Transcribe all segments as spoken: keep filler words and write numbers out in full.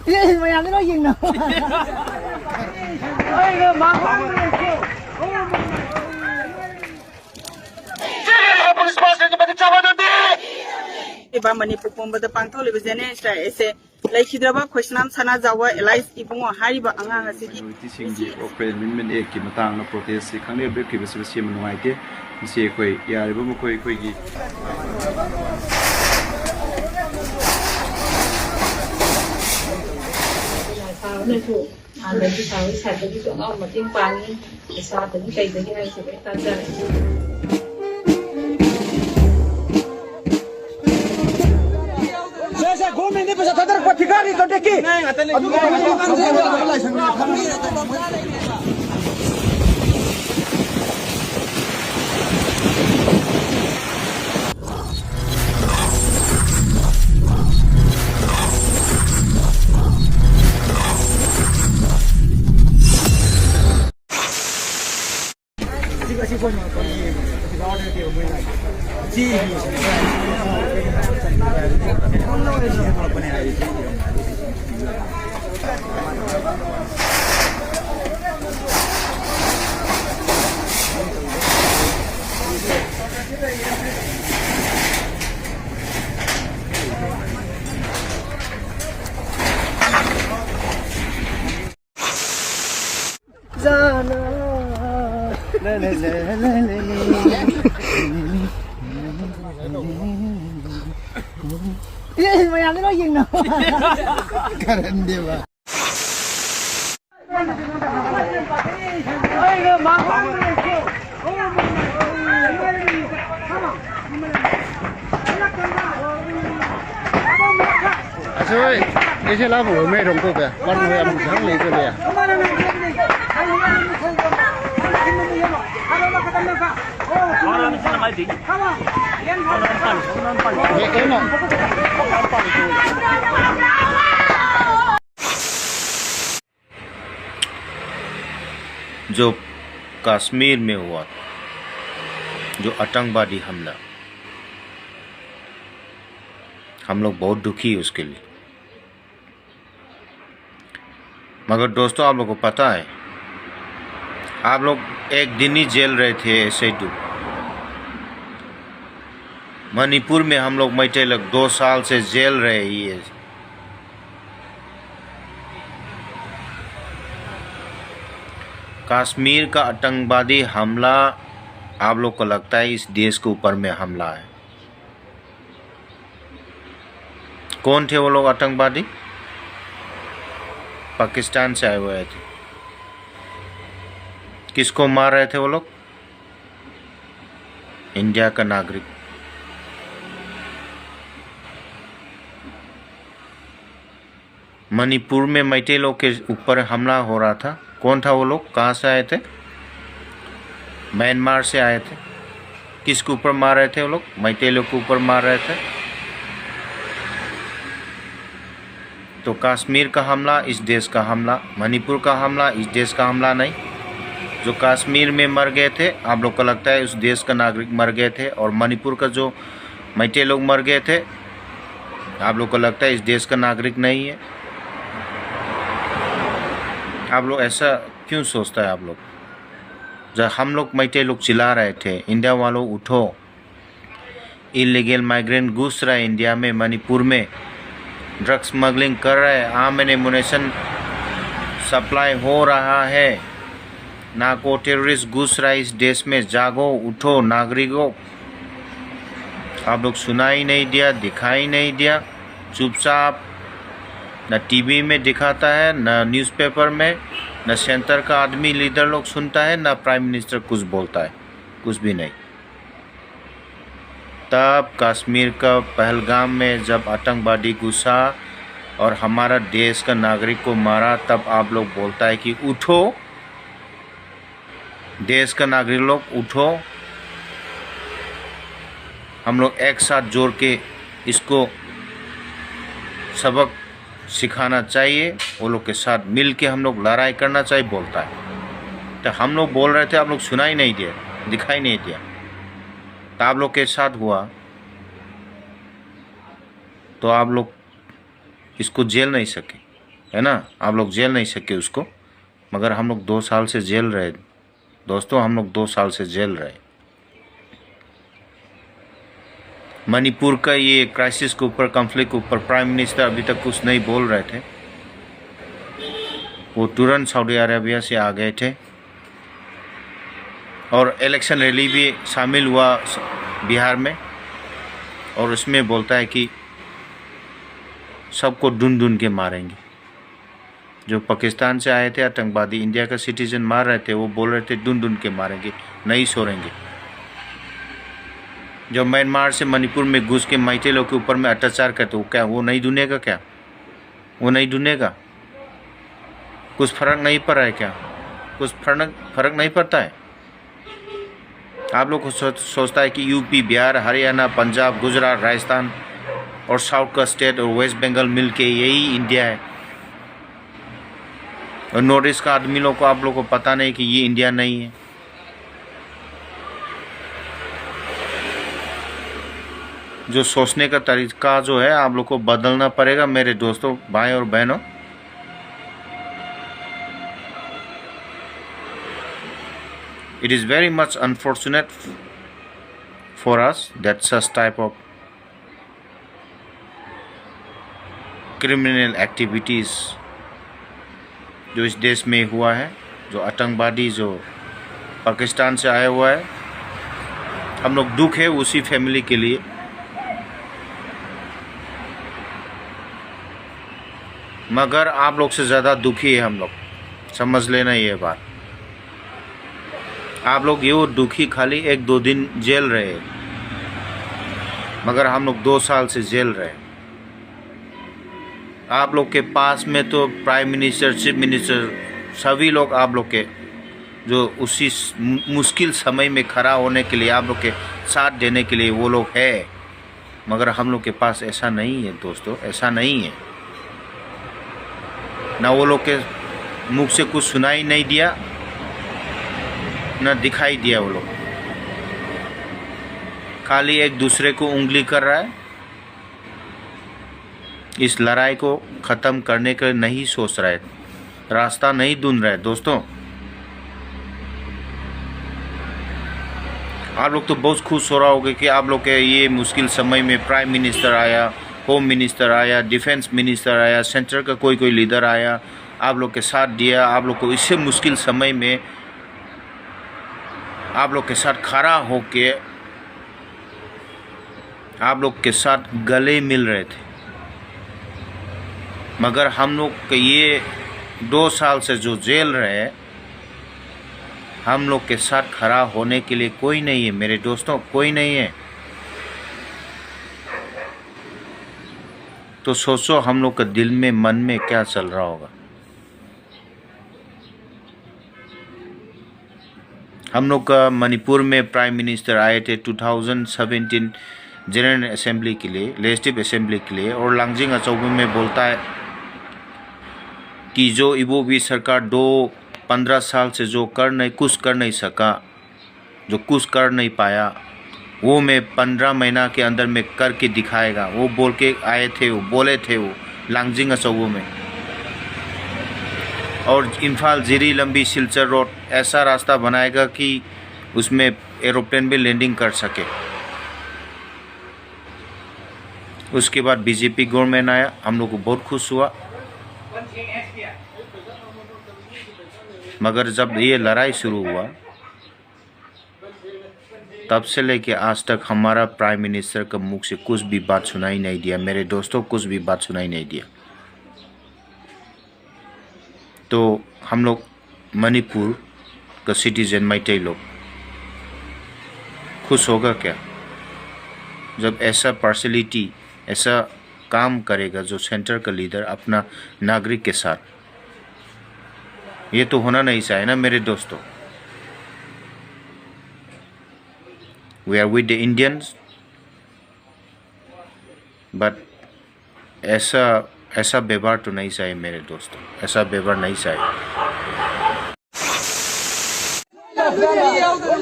ꯑꯦ, ꯃꯌꯥꯝꯗ ꯂꯣꯏ ꯌꯦꯡꯅꯧ꯫ ꯂꯩꯕ ꯃꯅꯤꯄꯨꯔ ꯄꯨꯝꯕꯗ ꯄꯥꯡꯊꯣꯛꯂꯤꯕ ꯖꯦꯅꯦꯔꯦꯜ ꯁ꯭ꯇ꯭ꯔꯥꯏꯛ ꯑꯁꯤ ꯂꯩꯈꯤꯗ꯭ꯔꯕ ꯈꯣꯏꯁꯅꯥꯝ ꯁꯅꯥꯖꯥꯎꯕ ꯑꯦꯂꯥꯏꯁ ꯏꯕꯨꯡꯉꯣ ꯍꯥꯏꯔꯤꯕ ꯑꯉꯥꯡ ꯑꯁꯤꯒꯤ ꯃꯥꯏꯅꯣꯔꯤꯇꯤꯁꯤꯡꯒꯤ ꯋꯥꯈꯜ ꯑꯦꯃꯦꯟꯗꯃꯦꯟ ꯑꯦꯛꯀꯤ ꯃꯇꯥꯡꯗ ꯄ꯭ꯔꯣꯇꯦꯁꯁꯤ ꯈꯪꯂꯦꯞ ꯂꯦꯞꯈꯤꯕꯁꯤꯕꯨ ꯁꯦꯝꯕ ꯅꯨꯡꯉꯥꯏꯇꯦ꯫ ꯃꯁꯤ ꯑꯩꯈꯣꯏ ꯌꯥꯔꯤꯕ ꯃꯈꯣꯏ ꯑꯩꯈꯣꯏꯒꯤ ꯁꯥꯕꯅꯁꯨ ꯍꯥꯟꯅꯗꯤ ꯁꯥꯕꯒꯤ ꯁꯥꯏꯠꯇꯒꯤꯁꯨ ꯑꯉꯥꯡ ꯃꯇꯦꯡ ꯄꯥꯡꯉꯤ, ꯄꯩꯁꯥꯗꯒꯤ ꯀꯩꯗꯒꯤ ꯍꯥꯏꯔꯁꯨ ꯂꯣꯏ ꯇꯥꯟꯖꯔꯦ꯫ ꯁꯦ, ꯁꯦ, ꯒꯣꯔꯃꯦꯟꯗ ꯄꯩꯁꯥ ꯊꯥꯗꯔꯛꯄ ꯊꯤꯀꯥꯅꯤ ꯀꯟꯇ꯭ꯔꯦꯛꯀꯤ꯫ ꯑꯗꯨꯒꯤ ꯑꯦ, ꯃꯌꯥꯝꯗ ꯂꯣꯏ ꯌꯦꯡꯅꯧ꯫ ꯀꯔꯟꯗꯦꯕ꯫ ꯑꯁꯣꯏ, ꯑꯩꯁꯦ ꯂꯥꯛꯄ ꯃꯩꯔꯣꯡ ꯀꯧꯕ ꯄꯥꯔꯠ ꯃꯣꯏ ꯑꯃꯨꯛ ꯁꯪ ꯂꯩꯕ ꯂꯩ꯫ ꯑꯦ, ꯑꯦ, ꯅ꯫ जो कश्मीर में हुआ, जो आतंकवादी हमला, हम लोग बहुत दुखी है उसके लिए। मगर दोस्तों, आप लोग को पता है, आप लोग एक दिन ही झेल रहे थे ऐसे दुख। मणिपुर में हम लोग मैतेई लोग दो साल से झेल रहे हैं ये। कश्मीर का आतंकवादी हमला, आप लोग को लगता है इस देश के ऊपर में हमला है। कौन थे वो लोग आतंकवादी? पाकिस्तान से आए हुए थे। किसको मार रहे थे वो लोग? इंडिया का नागरिक। मणिपुर में मैतेई लोग के ऊपर हमला हो रहा था। कौन था वो लोग? कहाँ से आए थे? म्यांमार से आए थे। किसके ऊपर मार रहे थे वो लोग? मैतेई लोग के ऊपर मार रहे थे। तो कश्मीर का हमला इस देश का हमला, मणिपुर का हमला इस देश का हमला नहीं। जो कश्मीर में मर गए थे, आप लोग को लगता है उस देश का नागरिक मर गए थे, और मणिपुर का जो मैतेई लोग मर गए थे, आप लोग को लगता है इस देश का नागरिक नहीं है। आप लोग ऐसा क्यों सोचता है आप लोग? जब हम लोग मैतेई लोग चिल्ला रहे थे, "इंडिया वालों उठो, इलीगल माइग्रेंट घुस रहा है इंडिया में, मणिपुर में ड्रग स्मगलिंग कर रहा है, आम एंड एमुनेशन सप्लाई हो रहा है, नार्को टेररिस्ट घुस रहा है इस देश में, जागो, उठो नागरिकों।" आप लोग सुनाई नहीं दिया, दिखाई नहीं दिया, चुपचाप। न टीवी में दिखाता है, न न्यूज़पेपर में, न सेंटर का आदमी, लीडर लोग सुनता है, न प्राइम मिनिस्टर कुछ बोलता है, कुछ भी नहीं। तब कश्मीर का पहलगाम में जब आतंकवादी घुसा और हमारा देश का नागरिक को मारा, तब आप लोग बोलता है कि उठो, देश का नागरिक लोग उठो, हम लोग एक साथ जोड़ के इसको सबक सिखाना चाहिए, वो लोग के साथ मिल के हम लोग लड़ाई करना चाहिए बोलता है। तो हम लोग बोल रहे थे, आप लोग सुनाई नहीं दिया, दिखाई नहीं दिया। तो आप लोग के साथ हुआ, तो आप लोग इसको झेल नहीं सके, है ना? आप लोग झेल नहीं सके उसको, मगर हम लोग दो साल से झेल रहे दोस्तों, हम लोग दो साल से झेल रहे। मणिपुर का ये क्राइसिस के ऊपर, कॉन्फ्लिक्ट के ऊपर प्राइम मिनिस्टर अभी तक कुछ नहीं बोल रहे थे। वो तुरंत सऊदी अरेबिया से आ गए थे और इलेक्शन रैली भी शामिल हुआ बिहार में, और उसमें बोलता है कि सबको ढूंढ ढूंढ के मारेंगे। जो पाकिस्तान से आए थे आतंकवादी, इंडिया का सिटीजन मार रहे थे, वो बोल रहे थे, "ढूंढ ढूंढ के मारेंगे, नहीं छोड़ेंगे।" जो म्यांमार से मणिपुर में घुस के मैते लोग के ऊपर में अत्याचार करते, वो क्या, वो नहीं ढूंढेगा क्या? वो नहीं ढूंढेगा? कुछ फर्क नहीं पड़ रहा है क्या? कुछ फर्क, फर्क नहीं पड़ता है? आप लोग को सोच, सोचता है कि यूपी, बिहार, हरियाणा, पंजाब, गुजरात, राजस्थान और साउथ का स्टेट और वेस्ट बंगाल मिलके यही इंडिया है। और नॉर्थ ईस्ट का आदमी लोग को, आप लोग को पता नहीं कि ये इंडिया नहीं है? जो सोचने का तरीका जो है, आप लोग को बदलना पड़ेगा मेरे दोस्तों, भाई और बहनों। It is very much unfortunate for us that such type of criminal activities जो इस देश में हुआ है, जो आतंकवादी जो पाकिस्तान से आया हुआ है, हम लोग दुख है उसी फैमिली के लिए। मगर आप लोग से ज़्यादा दुखी है हम लोग, समझ लेना ये बात। आप लोग ये वो दुखी खाली एक दो दिन झेल रहे हैं, मगर हम लोग दो साल से झेल रहे हैं। आप लोग के पास में तो प्राइम मिनिस्टर, चीफ मिनिस्टर, सभी लोग आप लोग के जो उसी स-, मु-, मुश्किल समय में खड़ा होने के लिए, आप लोग के साथ देने के लिए वो लोग है, मगर हम लोग के पास ऐसा नहीं है दोस्तों, ऐसा नहीं है। ना वो लोग के मुख से कुछ सुनाई नहीं दिया, ना दिखाई दिया वो लोग। खाली एक दूसरे को उंगली कर रहा है, इस लड़ाई को ख़त्म करने के लिए नहीं सोच रहे, रास्ता नहीं ढूंढ रहे। दोस्तों, आप लोग तो बहुत खुश हो रहा होगा कि आप लोग के ये मुश्किल समय में प्राइम मिनिस्टर आया, होम मिनिस्टर आया, डिफेंस मिनिस्टर आया, सेंटर का कोई कोई लीडर आया, आप लोग के साथ दिया। आप लोग को इससे मुश्किल समय में आप लोग के साथ खड़ा होके आप लोग के साथ गले मिल रहे थे। मगर हम लोग के ये दो साल से जो जेल रहे, हम लोग के साथ खड़ा होने के लिए कोई नहीं है मेरे दोस्तों, कोई नहीं है। तो सोचो हम लोग के दिल में, मन में क्या चल रहा होगा। हम लोग का मणिपुर में प्राइम मिनिस्टर आए थे ट्वेंटी सेवनटीन जनरल असेंबली के लिए, लेजिस्लेटिव असेंबली के लिए, और लांगजिंग अचौबे में बोलता है कि जो इबोबी सरकार दो, पन्द्रह साल से जो कर नहीं, कुछ कर नहीं सका, जो कुछ कर नहीं पाया, वो मैं पन्द्रह महीना के अंदर में करके दिखाएगा, वो बोल के आए थे, वो बोले थे वो लांगजिंग अचौबो में। और इम्फाल जीरी लंबी सिलचर रोड ऐसा रास्ता बनाएगा कि उसमें एरोप्लेन भी लैंडिंग कर सके। उसके बाद बीजेपी गवर्नमेंट आया, हम लोग को बहुत खुश हुआ। मगर जब ये लड़ाई शुरू हुआ, तब से लेके आज तक हमारा प्राइम मिनिस्टर का मुख से कुछ भी बात सुनाई नहीं दिया मेरे दोस्तों, कुछ भी बात सुनाई नहीं दिया। तो हम लोग मणिपुर का सिटीजन मैतेई लोग खुश होगा क्या, जब ऐसा पार्शलिटी, ऐसा काम करेगा जो सेंटर का लीडर अपना नागरिक के साथ? ये तो होना नहीं चाहिए ना मेरे दोस्तों। We are with the Indians, but ऐसा, ऐसा व्यवहार तो नहीं चाहिए मेरे दोस्तों, ऐसा व्यवहार नहीं चाहिए।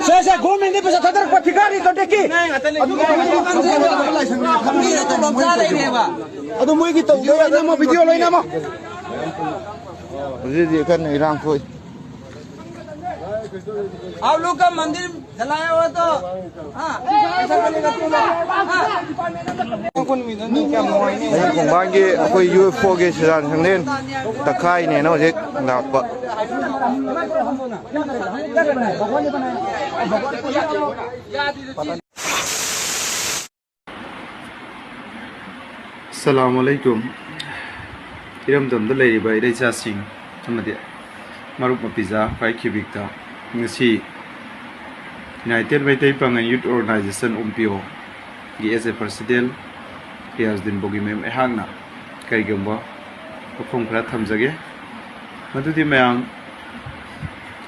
Sen ꯄꯩꯁꯥ ꯒꯣꯔꯃꯦꯟꯗꯒꯤ ꯄꯩꯁꯥ ꯊꯥꯗꯔꯛꯄ ꯊꯤꯀꯥꯔꯤ ꯇꯧꯗꯦꯀꯤ꯫ ꯑꯗꯨ ꯃꯣꯏꯒꯤ ꯇꯧꯗꯣꯏ ꯅꯝꯃꯣ, ꯚꯤꯗꯤꯑꯣ ꯂꯣꯏ ꯅꯝꯃꯣ꯫ ꯍꯧꯖꯤꯛ ꯍꯧꯖꯤꯛ ꯀꯟꯅ ꯏꯔꯥꯡ ꯊꯣꯛꯏ꯫ आप लोग का मंदिर जलाया हुआ तो, हाँ, ऐसा करेगा तू लोग? हाँ। ꯍꯌꯦꯡ ꯈꯣꯡꯕꯥꯟꯒꯤ ꯑꯩꯈꯣꯏ ꯌꯨ ꯑꯦꯐ ꯑꯣꯒꯤ ꯁꯤꯔꯥꯟ ꯁꯪꯂꯦꯟ ꯇꯛꯈꯥꯏꯅꯦꯅ ꯍꯧꯖꯤꯛ ꯂꯥꯛꯄ꯫ ꯑꯁꯂꯥꯃꯨ ꯑꯂꯩꯀꯨꯝ꯫ ꯏꯔꯝꯗꯝꯗ ꯂꯩꯔꯤꯕ ꯏꯔꯩꯆꯥꯁꯤꯡ ꯑꯃꯗꯤ ꯃꯔꯨꯞ ꯃꯄꯤꯖꯥ ꯈ꯭ꯋꯥꯏ ꯈꯤꯕꯤꯛꯇ ꯉꯁꯤ United ꯃꯩꯇꯩ ꯄꯥꯉꯜ Youth Organization, UMPO ꯒꯤ as a president ꯔꯤꯌꯥꯖꯨꯗꯤꯟ ꯕꯣꯒꯤ ꯃꯌꯨꯝ ꯑꯩꯍꯥꯛꯅ ꯀꯔꯤꯒꯨꯝꯕ ꯋꯥꯐꯝ ꯈꯔ ꯊꯝꯖꯒꯦ꯫ ꯃꯗꯨꯗꯤ ꯃꯌꯥꯝ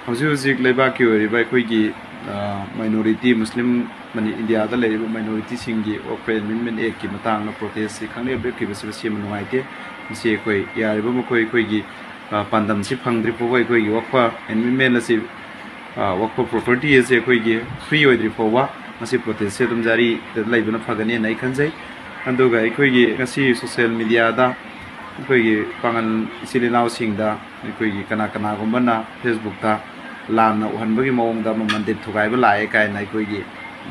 ꯍꯧꯖꯤꯛ ꯍꯧꯖꯤꯛ ꯂꯩꯕꯥꯛꯀꯤ ꯑꯣꯏꯔꯤꯕ ꯑꯩꯈꯣꯏꯒꯤ, ꯑ, minority, ꯃꯨꯁꯂꯤꯝ ꯃꯅꯤ-, ꯏꯟꯗꯤꯌꯥꯗ ꯂꯩꯔꯤꯕ ꯃꯥꯏꯅꯣꯔꯤꯇꯤꯁꯤꯡꯒꯤ ꯋꯥꯈꯜ ꯑꯦꯃꯦꯟꯃꯦꯟ ꯑꯦꯛꯀꯤ ꯃꯇꯥꯡꯗ ꯄ꯭ꯔꯣꯇꯦꯁꯁꯤ ꯈꯪꯂꯦꯞ ꯂꯦꯞꯈꯤꯕꯁꯤ ꯃꯁꯤ ꯌꯥꯝꯅ ꯅꯨꯡꯉꯥꯏꯇꯦ꯫ ꯃꯁꯤ ꯑꯩꯈꯣꯏ ꯌꯥꯔꯤꯕ ꯃꯈꯣꯏ ꯑꯩꯈꯣꯏꯒꯤ, ꯑ, ꯄꯥꯟꯗꯝꯁꯤ ꯐꯪꯗ꯭ꯔꯤ ꯐꯥꯎꯕ ꯑꯩꯈꯣꯏꯒꯤ ꯋꯥꯈꯜ ꯑꯦꯃꯦꯟꯃꯦꯟ ꯑꯁꯤ, ꯑ, ꯋꯥꯈꯜ ꯄ꯭ꯔꯣꯄꯔꯇꯤ ꯑꯁꯤ ꯑꯩꯈꯣꯏꯒꯤ ꯐ꯭ꯔꯤ ꯑꯣꯏꯗ꯭ꯔꯤ ꯐꯥꯎꯕ ꯃꯁꯤ ꯄ꯭ꯔꯣꯇꯦꯁꯁꯤ ꯑꯗꯨꯝ ꯖꯥꯔꯤꯗ ꯂꯩꯕꯅ ꯐꯒꯅꯤꯅ ꯑꯩ ꯈꯟꯖꯩ꯫ ꯑꯗꯨꯒ ꯑꯩꯈꯣꯏꯒꯤ ꯉꯁꯤ ꯁꯣꯁꯦꯜ ꯃꯦꯗꯤꯌꯥꯗ ꯑꯩꯈꯣꯏꯒꯤ ꯄꯥꯉꯜ ꯏꯆꯤꯜ ꯏꯅꯥꯎꯁꯤꯡꯗ ꯑꯩꯈꯣꯏꯒꯤ ꯀꯅꯥ ꯀꯅꯥꯒꯨꯝꯕꯅ ꯐꯦꯁꯕꯨꯛꯇ ꯂꯥꯟꯅ ꯎꯍꯟꯕꯒꯤ ꯃꯑꯣꯡꯗ ꯑꯃ ꯃꯟꯗꯤꯔ ꯊꯨꯒꯥꯏꯕ ꯂꯥꯛꯑꯦ ꯀꯥꯏꯅ ꯑꯩꯈꯣꯏꯒꯤ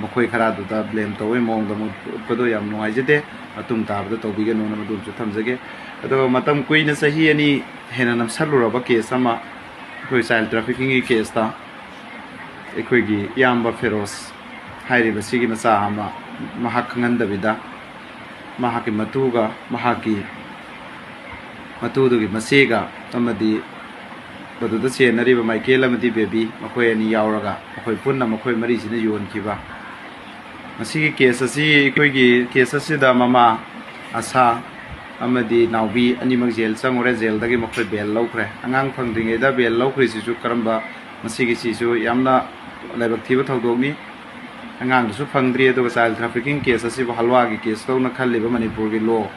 ꯃꯈꯣꯏ ꯈꯔꯗꯨꯗ ꯕ꯭ꯂꯦꯝ ꯇꯧꯕꯒꯤ ꯃꯑꯣꯡꯗ ꯑꯃꯨꯛ ꯎꯠꯄꯗꯣ ꯌꯥꯝ ꯅꯨꯡꯉꯥꯏꯖꯗꯦ꯫ ꯃꯇꯨꯡ ꯇꯥꯕꯗ ꯇꯧꯕꯤꯒꯅꯨꯅ ꯃꯗꯨ ꯑꯃꯁꯨ ꯊꯝꯖꯒꯦ꯫ ꯑꯗꯨꯒ ꯃꯇꯝ ꯀꯨꯏꯅ ꯆꯍꯤ ꯑꯅꯤ ꯍꯦꯟꯅ ꯅꯝꯁꯜꯂꯨꯔꯕ ꯀꯦꯁ ꯑꯃ, ꯑꯩꯈꯣꯏ ꯆꯥꯏꯜ ꯇ꯭ꯔꯥꯐꯤꯀꯤꯡꯒꯤ ꯀꯦꯁꯇ ꯑꯩꯈꯣꯏꯒꯤ ꯏꯌꯥꯝꯕ ꯐꯦꯔꯣꯁ ꯍꯥꯏꯔꯤꯕꯁꯤꯒꯤ ꯃꯆꯥ ꯑꯃ ꯃꯍꯥꯛ ꯈꯪꯍꯟꯗꯕꯤꯗ ꯃꯍꯥꯛꯀꯤ ꯃꯇꯨꯒ ꯃꯍꯥꯛꯀꯤ ꯃꯇꯨꯗꯨꯒꯤ ꯃꯆꯦꯒ ꯑꯃꯗꯤ ꯃꯗꯨꯗ ꯆꯦꯟꯅꯔꯤꯕ ꯃꯥꯏꯀꯦꯜ ꯑꯃꯗꯤ ꯕꯦꯕꯤ, ꯃꯈꯣꯏ ꯑꯅꯤ ꯌꯥꯎꯔꯒ ꯃꯈꯣꯏ ꯄꯨꯟꯅ ꯃꯈꯣꯏ ꯃꯔꯤꯁꯤꯅ ꯌꯣꯟꯈꯤꯕ꯫ ꯃꯁꯤꯒꯤ ꯀꯦꯁ ꯑꯁꯤ, ꯑꯩꯈꯣꯏꯒꯤ ꯀꯦꯁ ꯑꯁꯤꯗ ꯃꯃꯥ ꯑꯁꯥ ꯑꯃꯗꯤ ꯅꯥꯎꯕꯤ ꯑꯅꯤꯃꯛ ꯖꯦꯜ ꯆꯪꯉꯨꯔꯦ꯫ ꯖꯦꯜꯗꯒꯤ ꯃꯈꯣꯏ ꯕꯦꯜ ꯂꯧꯈ꯭ꯔꯦ꯫ ꯑꯉꯥꯡ ꯐꯪꯗ꯭ꯔꯤꯉꯩꯗ ꯕꯦꯜ ꯂꯧꯈ꯭ꯔꯤꯁꯤꯁꯨ ꯀꯔꯝꯕ, ꯃꯁꯤꯒꯤꯁꯤꯁꯨ ꯌꯥꯝꯅ ꯂꯥꯏꯕꯛ ꯊꯤꯕ ꯊꯧꯗꯣꯛꯅꯤ꯫ ꯑꯉꯥꯡꯗꯨꯁꯨ ꯐꯪꯗ꯭ꯔꯤ, ꯑꯗꯨꯒ ꯆꯥꯏꯜ ꯇ꯭ꯔꯥꯐꯤꯀꯤꯡ ꯀꯦꯁ ꯑꯁꯤꯕꯨ ꯍꯜꯋꯥꯒꯤ ꯀꯦꯁ ꯇꯧꯅ ꯈꯜꯂꯤꯕ ꯃꯅꯤꯄꯨꯔꯒꯤ ꯂꯣ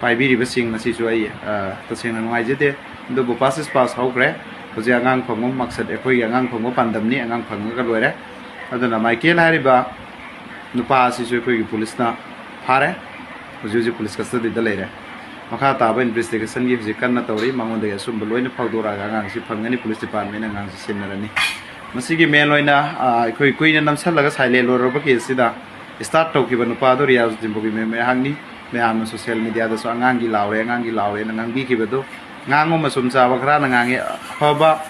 ꯄꯥꯏꯕꯤꯔꯤꯕꯁꯤꯡ ꯑꯁꯤꯁꯨ ꯑꯩ, ꯑ, ꯇꯁꯦꯡꯅ ꯅꯨꯡꯉꯥꯏꯖꯗꯦ꯫ ꯑꯗꯨꯕꯨ ꯄꯥꯁ ꯏꯁ ꯄꯥꯁ ꯍꯧꯈ꯭ꯔꯦ꯫ ꯍꯧꯖꯤꯛ ꯑꯉꯥꯡ ꯐꯪꯕ ꯃꯛꯁꯠ, ꯑꯩꯈꯣꯏꯒꯤ ꯑꯉꯥꯡ ꯐꯪꯕ ꯄꯥꯟꯗꯝꯅꯤ, ꯑꯉꯥꯡ ꯐꯪꯉꯒ ꯂꯣꯏꯔꯦ꯫ ꯑꯗꯨꯅ ꯃꯥꯏꯀꯦꯜ ꯍꯥꯏꯔꯤꯕ ꯅꯨꯄꯥ ꯑꯁꯤꯁꯨ ꯑꯩꯈꯣꯏꯒꯤ ꯄꯨꯂꯤꯁꯅ ꯐꯥꯔꯦ꯫ ꯍꯧꯖꯤꯛ ꯍꯧꯖꯤꯛ ꯄꯨꯂꯤꯁ ꯀꯁꯇꯗꯤꯗ ꯂꯩꯔꯦ꯫ ꯃꯈꯥ ꯇꯥꯕ ꯏꯟꯚꯦꯁꯇꯤꯒꯦꯁꯟꯒꯤ ꯍꯧꯖꯤꯛ ꯀꯟꯅ ꯇꯧꯔꯤ꯫ ꯃꯉꯣꯟꯗꯒꯤ ꯑꯆꯨꯝꯕ ꯂꯣꯏꯅ ꯐꯥꯎꯗꯣꯔꯛꯑꯒ ꯑꯉꯥꯡꯁꯤ ꯐꯪꯒꯅꯤ꯫ ꯄꯨꯂꯤꯁ ꯗꯤꯄꯥꯔꯠꯃꯦꯟꯅ ꯑꯉꯥꯡꯁꯤ ꯁꯤꯟꯅꯔꯅꯤ꯫ ꯃꯁꯤꯒꯤ ꯃꯦꯟ ꯑꯣꯏꯅ, ꯑ, ꯑꯩꯈꯣꯏ ꯀꯨꯏꯅ ꯅꯝꯁꯤꯜꯂꯒ ꯁꯥꯏꯂꯦꯟ ꯑꯣꯏꯔꯕ ꯀꯦꯁꯁꯤꯗ ꯁ꯭ꯇꯥꯔꯠ ꯇꯧꯈꯤꯕ ꯅꯨꯄꯥꯗꯣ ꯔꯤꯌꯥꯖ ꯖꯤꯝꯕꯣꯒꯤ ꯃꯦꯍꯥꯛꯅꯤ꯫ ꯃꯌꯥꯝꯅ ꯁꯣꯁꯤꯌꯦꯜ ꯃꯦꯗꯤꯌꯥꯗꯁꯨ "ꯑꯉꯥꯡꯒꯤ ꯂꯥꯎꯔꯦ, ꯑꯉꯥꯡꯒꯤ ꯂꯥꯎꯔꯦꯅ" ꯉꯥꯡꯕꯤꯈꯤꯕꯗꯣ, ꯉꯥꯡꯕ ꯃꯆꯨꯝ ꯆꯥꯕ ꯈꯔꯅ ꯉꯥꯡꯉꯤ꯫ ꯑꯐꯕ,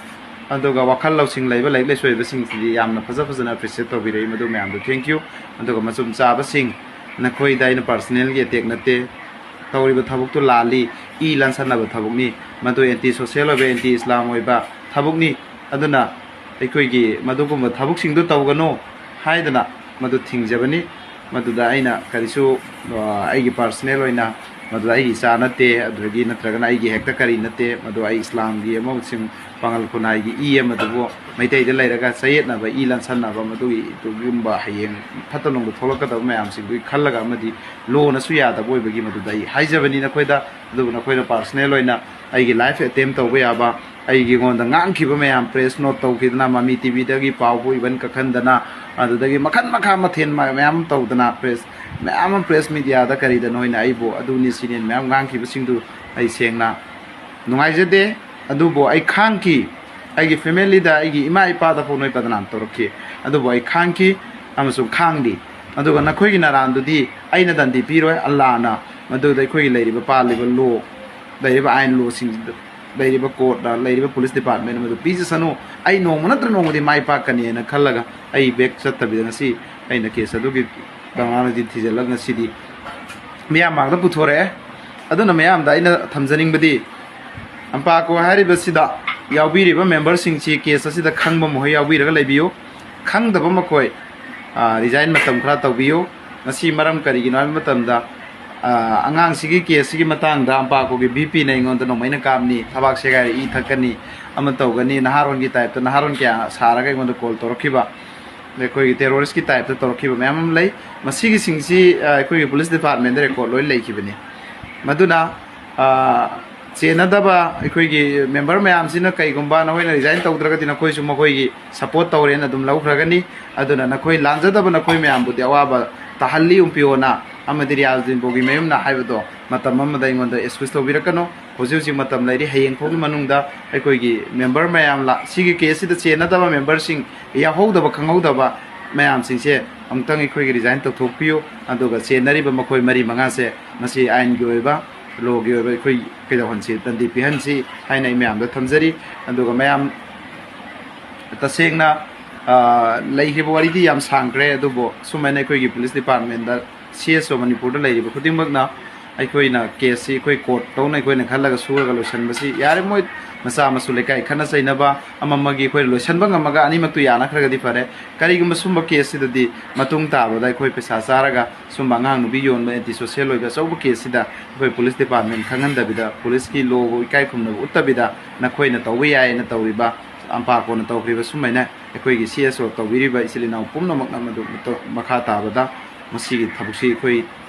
ꯑꯗꯨꯒ ꯋꯥꯈꯜ ꯂꯧꯁꯤꯡ ꯂꯩꯕ, ꯂꯥꯏꯔꯤꯛ ꯂꯥꯏꯁꯨ ꯍꯩꯕꯁꯤꯡꯁꯤꯗꯤ ꯌꯥꯝꯅ ꯐꯖ ꯐꯖꯅ ꯑꯦꯄ꯭ꯔꯤꯁꯤꯌꯦꯠ ꯇꯧꯕꯤꯔꯛꯏ꯫ ꯃꯗꯨ ꯃꯌꯥꯝꯗꯣ ꯊꯦꯡꯀ꯭ꯌꯨ꯫ ꯑꯗꯨꯒ ꯃꯆꯨꯝ ꯆꯥꯕꯁꯤꯡ, ꯅꯈꯣꯏꯗ ꯑꯩꯅ ꯄꯥꯔꯁꯅꯦꯜꯒꯤ ꯑꯦꯇꯦꯛ ꯅꯠꯇꯦ꯫ ꯇꯧꯔꯤꯕ ꯊꯕꯛꯇꯨ ꯂꯥꯜꯂꯤ, ꯏ ꯂꯟꯁꯟꯅꯕ ꯊꯕꯛꯅꯤ꯫ ꯃꯗꯨ ꯑꯦꯟꯇꯤ ꯁꯣꯁꯤꯌꯦꯜ ꯑꯣꯏꯕ, ꯑꯦꯟꯇꯤ ꯏꯁꯂꯥꯝ ꯑꯣꯏꯕ ꯊꯕꯛꯅꯤ꯫ ꯑꯗꯨꯅ ꯑꯩꯈꯣꯏꯒꯤ ꯃꯗꯨꯒꯨꯝꯕ ꯊꯕꯛꯁꯤꯡꯗꯨ ꯇꯧꯒꯅꯨ ꯍꯥꯏꯗꯅ ꯃꯗꯨ ꯊꯤꯡꯖꯕꯅꯤ꯫ ꯃꯗꯨꯗ ꯑꯩꯅ ꯀꯔꯤꯁꯨ, ꯑ, ꯑꯩꯒꯤ ꯄꯥꯔꯁꯅꯦꯜ ꯑꯣꯏꯅ ꯃꯗꯨꯗ ꯑꯩꯒꯤ ꯏꯆꯥ ꯅꯠꯇꯦ, ꯑꯗꯨꯗꯒꯤ ꯅꯠꯇ꯭ꯔꯒꯅ ꯑꯩꯒꯤ ꯍꯦꯛꯇ ꯀꯔꯤ ꯅꯠꯇꯦ꯫ ꯃꯗꯨ ꯑꯩ ꯏꯁꯂꯥꯝꯒꯤ ꯑꯃꯁꯨꯡ ꯄꯥꯉꯜ ꯈꯨꯟꯅꯥꯏꯒꯤ ꯏ ꯑꯃꯗꯨꯕꯨ ꯃꯩꯇꯩꯗ ꯂꯩꯔꯒ ꯆꯌꯦꯠꯅꯕ, ꯏ ꯂꯟꯁꯟꯅꯕ, ꯃꯗꯨꯒꯤ, ꯑꯗꯨꯒꯨꯝꯕ ꯍꯌꯦꯡ ꯐꯠꯇ ꯅꯨꯡꯗ ꯊꯣꯛꯂꯛꯀꯗꯕ ꯃꯌꯥꯝꯁꯤꯡꯗꯨꯒꯤ ꯈꯜꯂꯒ ꯑꯃꯗꯤ ꯂꯣꯅꯁꯨ ꯌꯥꯗꯕ ꯑꯣꯏꯕꯒꯤ ꯃꯗꯨꯗ ꯑꯩ ꯍꯥꯏꯖꯕꯅꯤ ꯅꯈꯣꯏꯗ꯫ ꯑꯗꯨꯕꯨ ꯅꯈꯣꯏꯅ ꯄꯥꯔꯁꯅꯦꯜ ꯑꯣꯏꯅ ꯑꯩꯒꯤ ꯂꯥꯏꯐ ꯑꯦꯇꯦꯝ ꯇꯧꯕ ꯌꯥꯕ, ꯑꯩꯒꯤꯉꯣꯟꯗ ꯉꯥꯡꯈꯤꯕ ꯃꯌꯥꯝ, ꯄ꯭ꯔꯦꯁ ꯅꯣꯠ ꯇꯧꯈꯤꯗꯅ, ꯃꯃꯤ ꯇꯤꯚꯤꯗꯒꯤ ꯄꯥꯎꯕꯨ ꯏꯚꯟ ꯀꯛꯍꯟꯗꯅ, ꯑꯗꯨꯗꯒꯤ ꯃꯈꯜ ꯃꯈꯥ ꯃꯊꯦꯜ ꯃ-, ꯃꯌꯥꯝ ꯑꯃ ꯇꯧꯗꯅ, ꯄ꯭ꯔꯦꯁ ꯃꯌꯥꯝ ꯑꯃ, ꯄ꯭ꯔꯦꯁ ꯃꯦꯗꯤꯌꯥꯗ ꯀꯔꯤꯗ ꯅꯣꯏꯅ ꯑꯩꯕꯨ ꯑꯗꯨꯅꯤ ꯁꯤꯅꯤ ꯃꯌꯥꯝ ꯉꯥꯡꯈꯤꯕꯁꯤꯡꯗꯨ ꯑꯩ ꯁꯦꯡꯅ ꯅꯨꯡꯉꯥꯏꯖꯗꯦ꯫ ꯑꯗꯨꯕꯨ ꯑꯩ ꯈꯥꯡꯈꯤ꯫ ꯑꯩꯒꯤ ꯐꯦꯃꯤꯂꯤꯗ, ꯑꯩꯒꯤ ꯏꯃꯥ ꯏꯄꯥꯗ ꯐꯥꯎ ꯅꯣꯏ ꯕꯗꯅꯥꯝ ꯇꯧꯔꯛꯈꯤ꯫ ꯑꯗꯨꯕꯨ ꯑꯩ ꯈꯥꯡꯈꯤ ꯑꯃꯁꯨꯡ ꯈꯥꯡꯂꯤ꯫ ꯑꯗꯨꯒ ꯅꯈꯣꯏꯒꯤ ꯅꯔꯥꯟꯗꯨꯗꯤ ꯑꯩꯅ ꯗꯟꯗꯤ ꯄꯤꯔꯣꯏ꯫ ꯑꯜꯂꯥꯅ ꯃꯗꯨꯗ ꯑꯩꯈꯣꯏꯒꯤ ꯂꯩꯔꯤꯕ, ꯄꯥꯜꯂꯤꯕ ꯂꯣ, ꯂꯩꯔꯤꯕ ꯑꯥꯏꯟ ꯂꯣꯁꯤꯡ, ꯂꯩꯔꯤꯕ ꯀꯣꯔꯠꯅ, ꯂꯩꯔꯤꯕ ꯄꯨꯂꯤꯁ ꯗꯤꯄꯥꯔꯠꯃꯦꯟꯅ ꯃꯗꯨ ꯄꯤꯖꯁꯅꯨ꯫ ꯑꯩ ꯅꯣꯡꯃ ꯅꯠꯇ꯭ꯔ ꯅꯣꯡꯃꯗꯤ ꯃꯥꯏ ꯄꯥꯛꯀꯅꯤꯅ ꯈꯜꯂꯒ ꯑꯩ ꯕꯦꯛ ꯆꯠꯇꯕꯤꯗ ꯉꯁꯤ ꯑꯩꯅ ꯀꯦꯁ ꯑꯗꯨꯒꯤ ꯇꯉꯥꯟꯅꯗꯤ ꯊꯤꯖꯤꯜꯂꯒ ꯉꯁꯤꯗꯤ ꯃꯤꯌꯥꯝ ꯃꯥꯡꯗ ꯄꯨꯊꯣꯔꯛꯑꯦ꯫ ꯑꯗꯨꯅ ꯃꯌꯥꯝꯗ ꯑꯩꯅ ꯊꯝꯖꯅꯤꯡꯕꯗꯤ, ꯑꯝꯄꯥꯀꯣ ꯍꯥꯏꯔꯤꯕꯁꯤꯗ ꯌꯥꯎꯕꯤꯔꯤꯕ ꯃꯦꯝꯕꯔꯁꯤꯡꯁꯤ ꯀꯦꯁ ꯑꯁꯤꯗ ꯈꯪꯕ ꯃꯈꯣꯏ ꯌꯥꯎꯕꯤꯔꯒ ꯂꯩꯕꯤꯌꯨ꯫ ꯈꯪꯗꯕ ꯃꯈꯣꯏ, ꯑ, ꯔꯤꯖꯥꯏꯟ ꯃꯇꯝ ꯈꯔ ꯇꯧꯕꯤꯌꯨ꯫ ꯃꯁꯤ ꯃꯔꯝ ꯀꯔꯤꯒꯤꯅꯣ ꯍꯥꯏꯕ ꯃꯇꯝꯗ, ꯑ, ꯑꯉꯥꯡꯁꯤꯒꯤ ꯀꯦꯁꯁꯤꯒꯤ ꯃꯇꯥꯡꯗ ꯑꯝꯄꯥꯀꯣꯒꯤ ꯚꯤ ꯄꯤꯅ ꯑꯩꯉꯣꯟꯗ ꯅꯣꯡꯃꯩꯅ ꯀꯥꯞꯅꯤ, ꯊꯕꯥꯛ ꯁꯦꯒꯥꯏꯔ ꯏ ꯊꯛꯀꯅꯤ, ꯑꯃ ꯇꯧꯒꯅꯤ, ꯅꯍꯥꯔꯣꯟꯒꯤ ꯇꯥꯏꯞꯇ ꯅꯍꯥꯔꯣꯟ ꯀꯌꯥ ꯁꯥꯔꯒ ꯑꯩꯉꯣꯟꯗ ꯀꯣꯜ ꯇꯧꯔꯛꯈꯤꯕ, ꯑꯩꯈꯣꯏꯒꯤ ꯇꯦꯔꯣꯔꯤꯁꯀꯤ ꯇꯥꯏꯞꯇ ꯇꯧꯔꯛꯈꯤꯕ ꯃꯌꯥꯝ ꯑꯃ ꯂꯩ꯫ ꯃꯁꯤꯒꯤꯁꯤꯡꯁꯤ, ꯑ, ꯑꯩꯈꯣꯏꯒꯤ ꯄꯨꯂꯤꯁ ꯗꯤꯄꯥꯔꯠꯃꯦꯟꯗ ꯔꯦꯀꯣꯔꯠ ꯂꯣꯏ ꯂꯩꯈꯤꯕꯅꯤ꯫ ꯃꯗꯨꯅ, ꯑ, ꯆꯦꯟꯅꯗꯕ ꯑꯩꯈꯣꯏꯒꯤ ꯃꯦꯝꯕꯔ ꯃꯌꯥꯝꯁꯤꯅ ꯀꯩꯒꯨꯝꯕ ꯅꯈꯣꯏꯅ ꯔꯤꯖꯥꯏꯟ ꯇꯧꯗ꯭ꯔꯒꯗꯤ ꯅꯈꯣꯏꯁꯨ ꯃꯈꯣꯏꯒꯤ ꯁꯄꯣꯔꯠ ꯇꯧꯔꯦꯅ ꯑꯗꯨꯝ ꯂꯧꯈ꯭ꯔꯒꯅꯤ꯫ ꯑꯗꯨꯅ ꯅꯈꯣꯏ ꯂꯥꯟꯖꯗꯕ ꯅꯈꯣꯏ ꯃꯌꯥꯝꯕꯨꯗꯤ ꯑꯋꯥꯕ ꯇꯥꯍꯜꯂꯤ ꯎꯝꯄꯤꯌꯣꯅ ꯑꯃꯗꯤ ꯔꯤꯌꯥꯖ ꯗꯤꯟꯕꯣꯒꯤ ꯃꯌꯨꯝꯅ ꯍꯥꯏꯕꯗꯣ ꯃꯇꯝ ꯑꯃꯗ ꯑꯩꯉꯣꯟꯗ ꯑꯦꯛꯁꯀ꯭ꯌꯨꯁ ꯇꯧꯕꯤꯔꯛꯀꯅꯨ꯫ ꯍꯧꯖꯤꯛ ꯍꯧꯖꯤꯛ ꯃꯇꯝ ꯂꯩꯔꯤ꯫ ꯍꯌꯦꯡ ꯐꯥꯎꯒꯤ ꯃꯅꯨꯡꯗ ꯑꯩꯈꯣꯏꯒꯤ ꯃꯦꯝꯕꯔ ꯃꯌꯥꯝ ꯂꯥ-, ꯁꯤꯒꯤ ꯀꯦꯁꯁꯤꯗ ꯆꯦꯟꯅꯗꯕ ꯃꯦꯝꯕꯔꯁꯤꯡ, ꯌꯥꯎꯍꯧꯗꯕ ꯈꯪꯍꯧꯗꯕ ꯃꯌꯥꯝꯁꯤꯡꯁꯦ ꯑꯃꯨꯛꯇꯪ ꯑꯩꯈꯣꯏꯒꯤ ꯔꯤꯖꯥꯏꯟ ꯇꯧꯊꯣꯛꯄꯤꯌꯨ꯫ ꯑꯗꯨꯒ ꯆꯦꯟꯅꯔꯤꯕ ꯃꯈꯣꯏ ꯃꯔꯤ ꯃꯉꯥꯁꯦ ꯃꯁꯤ ꯑꯥꯏꯟꯒꯤ ꯑꯣꯏꯕ, ꯂꯣꯒꯤ ꯑꯣꯏꯕ ꯑꯩꯈꯣꯏ ꯀꯩꯗꯧꯍꯟꯁꯤ, ꯗꯟꯗꯤ ꯄꯤꯍꯟꯁꯤ ꯍꯥꯏꯅ ꯑꯩ ꯃꯌꯥꯝꯗ ꯊꯝꯖꯔꯤ꯫ ꯑꯗꯨꯒ ꯃꯌꯥꯝ ꯇꯁꯦꯡꯅ, ꯑ, ꯂꯩꯈꯤꯕ ꯋꯥꯔꯤꯗꯤ ꯌꯥꯝ ꯁꯥꯡꯈ꯭ꯔꯦ, ꯑꯗꯨꯕꯨ ꯁꯨꯃꯥꯏꯅ ꯑꯩꯈꯣꯏꯒꯤ ꯄꯨꯂꯤꯁ ꯗꯤꯄꯥꯔꯠꯃꯦꯟꯗ, ꯁꯤ ꯑꯦꯁ ꯑꯣ ꯃꯅꯤꯄꯨꯔꯗ ꯂꯩꯔꯤꯕ ꯈꯨꯗꯤꯡꯃꯛꯅ ꯑꯩꯈꯣꯏꯅ ꯀꯦꯁꯁꯤ ꯑꯩꯈꯣꯏ ꯀꯣꯔꯠ ꯇꯧꯅ ꯑꯩꯈꯣꯏꯅ ꯈꯜꯂꯒ ꯁꯨꯔꯒ ꯂꯣꯏꯁꯤꯟꯕꯁꯤ ꯌꯥꯔꯦ꯫ ꯃꯣꯏ ꯃꯆꯥ ꯃꯁꯨ ꯂꯩꯀꯥꯏ ꯈꯠꯅ ꯆꯩꯅꯕ ꯑꯃ ꯑꯃꯒꯤ ꯑꯩꯈꯣꯏ ꯂꯣꯏꯁꯤꯟꯕ ꯉꯝꯃꯒ ꯑꯅꯤꯃꯛꯇꯨ ꯌꯥꯅꯈ꯭ꯔꯒꯗꯤ ꯐꯔꯦ꯫ ꯀꯔꯤꯒꯨꯝꯕ ꯁꯨꯝꯕ ꯀꯦꯁꯁꯤꯗꯗꯤ ꯃꯇꯨꯡ ꯇꯥꯕꯗ ꯑꯩꯈꯣꯏ ꯄꯩꯁꯥ ꯆꯥꯔꯒ ꯁꯨꯝꯕ ꯑꯉꯥꯡ ꯅꯨꯄꯤ ꯌꯣꯟꯕ ꯑꯦꯟꯇꯤ ꯁꯣꯁꯤꯌꯦꯜ ꯑꯣꯏꯕ ꯑꯆꯧꯕ ꯀꯦꯁꯁꯤꯗ ꯑꯩꯈꯣꯏ ꯄꯨꯂꯤꯁ ꯗꯤꯄꯥꯔꯠꯃꯦꯟ ꯈꯪꯍꯟꯗꯕꯤꯗ, ꯄꯨꯂꯤꯁꯀꯤ ꯂꯣꯕꯨ ꯏꯀꯥꯏ ꯈꯨꯝꯅꯕ ꯎꯠꯇꯕꯤꯗ ꯅꯈꯣꯏꯅ ꯇꯧꯕ ꯌꯥꯏꯅ ꯇꯧꯔꯤꯕ, ꯑꯝꯄꯥꯀꯣꯅ ꯇꯧꯈ꯭ꯔꯤꯕ ꯁꯨꯃꯥꯏꯅ ꯑꯩꯈꯣꯏꯒꯤ ꯁꯤ ꯑꯦꯁ ꯑꯣ ꯇꯧꯕꯤꯔꯤꯕ ꯏꯆꯤꯜ ꯏꯅꯥꯎ ꯄꯨꯝꯅꯃꯛꯅ ꯃꯗꯨ ꯃꯇꯧ-, ꯃꯈꯥ ꯇꯥꯕꯗ ꯃꯁꯤꯒꯤ ꯊꯕꯛꯁꯤ ꯑꯩꯈꯣꯏ